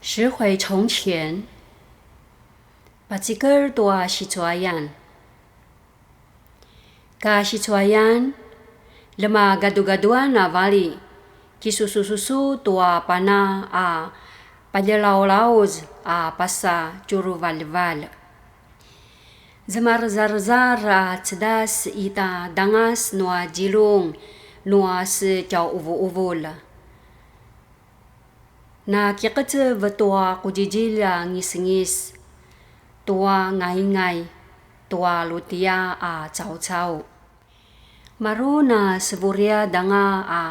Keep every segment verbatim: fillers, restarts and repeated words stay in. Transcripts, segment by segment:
十回从前, pacikel tua sicuayan. Ka sicuayan, lemagadugaduan a vali, kisusususu tua pana a paljelaulauz a pasa tjuruvaljevalj. Zemarezarzar a cedas ita dangas nua djilung nua se tjauvuuvulj. Na kiqecev tua qudjidjilj a ngisngis, tua ngaingay, tua lutia a caucau. Maru na sevuriad anga a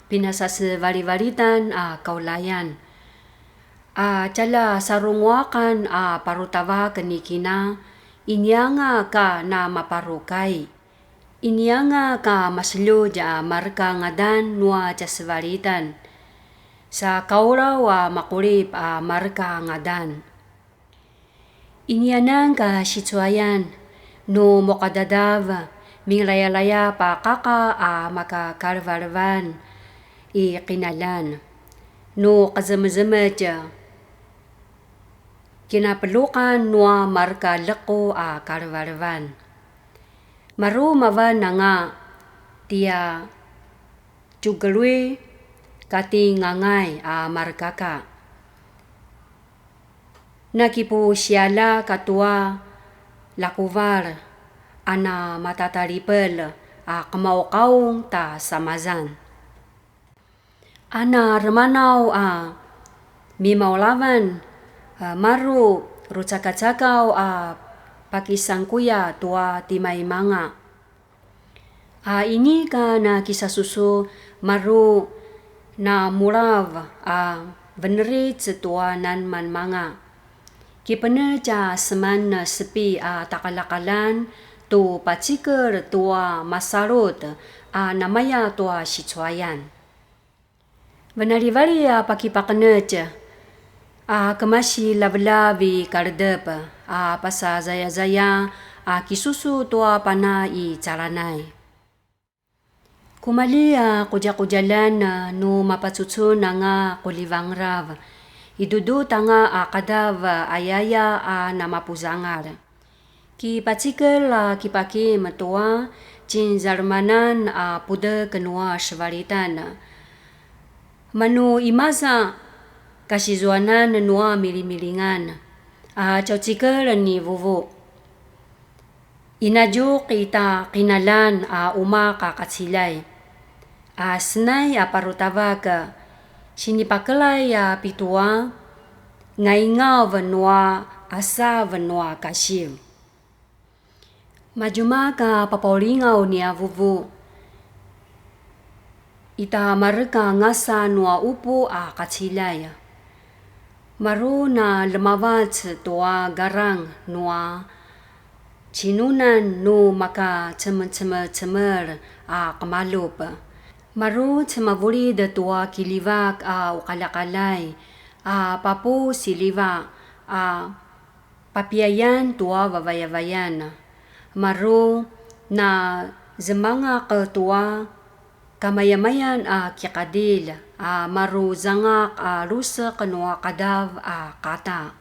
pinasasevalivalitan a kaulayan. A tjalja sarunguaqan a parutavak ni kina, inianga ka na maparukai. Inianga ka maseljudj a mareka ngadan nua tjasevalitan. Sa kaulaw a maqulip a mareka ngadan. Inianan ka sicuayan, nu muqadadav, minglayalayap a qaqa a maka kalevalevan i qinaljan, nu qezemezemetj, kinapeluqan nua mareka lequ a kalevalevan. Maru mavan anga tia tjugelui kati ngangay a marekaka. Nakipusiala katua lakuval a na matatalipel a qemauqaung ta samazan. A na remanaw a mimaulavan, a, maru rucakacakaw a pakisangkuya tua timaimanga. A inika na kisasusu maru na mulav a veneric tua nanmanmanga. Kipenec a seman sepi a taqaljaqaljan tu pacikel tua masalut a namaya tua sicuayan. Venalivali a pakipaqenec a kemasi lavelav i kaledep a pasazayazaya a kisusu tua pana i calanay. Kumalji a qudjaqudjaljan nu mapacucun anga quljivangerav, idudut anga a qadav ayaya a namapuzangal. Kipacikel a kipakim tua cinzalemanan a pudek nua sevalitan. Manu imaza kasizuanan nua milimilingan a caucikel ni vuvu. Inadjuq ita qinaljan a umaq a qaciljay, a senay a parutavak, sinipakelay a pitua, ngaingav nua asav nua kasiv. Madjumak a papaulingaw nia vuvu, ita mareka ngasa nua upu a qaciljay. Maru na ljemavac tua garang nua cinunan nu maka cemecemecemel a qemalup. Maru cemavulid tua kiljivak a uqaljaqaljay a papusiljiva a papiayan tua vavayavayan. Maru na zemangaq tua kamayamayan a kiqadilj a maru zangaq a luseq nua qadav a qata.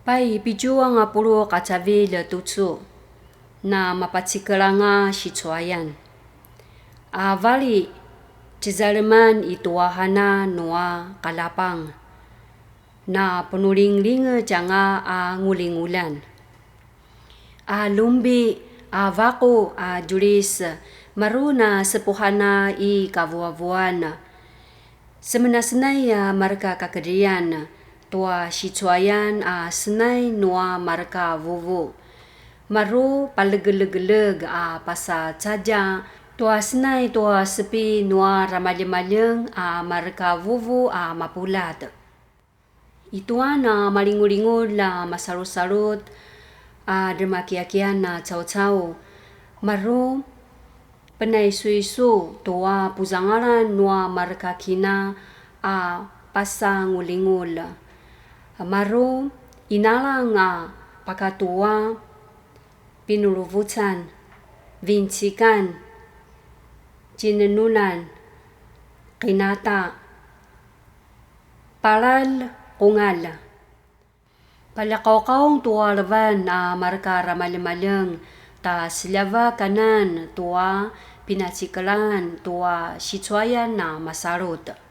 Pai pitju anga puluq a cavilj tucu, na mapacikel anga sicuayan. A vali, cizaleman i tua hana nua qalapang, na penulinglingec anga a ngulinguljan. A lumbi, a vaqu, a djulis, maru na sepuhana i kavuavuan. Semenasenay a mareka kakedrian tua sicuayan a senay nua mareka vuvu. Maru palegelegeleg a pasa cadja tua senay tua sepi nua ramaljemaljeng a mareka vuvu a mapuljat. I tua na malingulingulj a masalusalut a dremakiakian a caucau, maru penaisuisu tua puzangalan nua mareka kina a pasangulingulj. Maru inalang a pakatua pinuluvucan, vincikan, cinenunan, qinata, Alalj qungalj. Paljaqauqaung tua levan a mareka ramaljemaljeng ta seljavak anan tua pinacikelan tua sicuayan a masalut.